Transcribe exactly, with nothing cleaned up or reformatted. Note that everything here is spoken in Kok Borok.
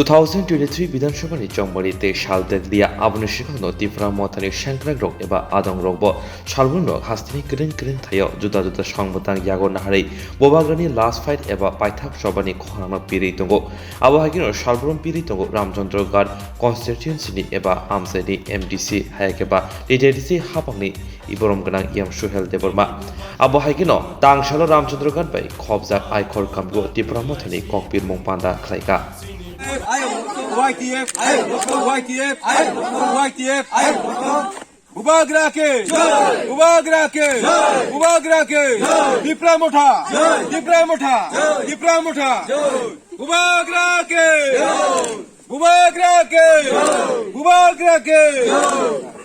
Two thousand twenty-three Bidhan Sabha ni chongmani tei sal tenglia, aboni swkangno Tipra Mothani sengkrakrok eba adongrokbo salbrumno hasteni kwrwng kwrwng thaio juda juda songmwtang yago naharwi Bubagrani last fight eba paithak sobani khorangno pirwi tongo. Abo hai kheno salbrum pirwi tongo Ramchandra Ghat constituency ni eba amchaini M D C, hai khe ba T T D C hapangni iborom gwnang E M Suhel Debbarma. Abo hai kheno tangsalo Ramchandra Ghat bai khobjak Aikhor Kamgo Tipra Mothani kokpirmung panda khlaikha. Y T F, Y T F, Y T F, Bubagra ke, Bubagra ke, Bubagra ke, Tipra Motha, Tipra Motha, Tipra Motha, Bubagra ke, Bubagra ke, Bubagra ke.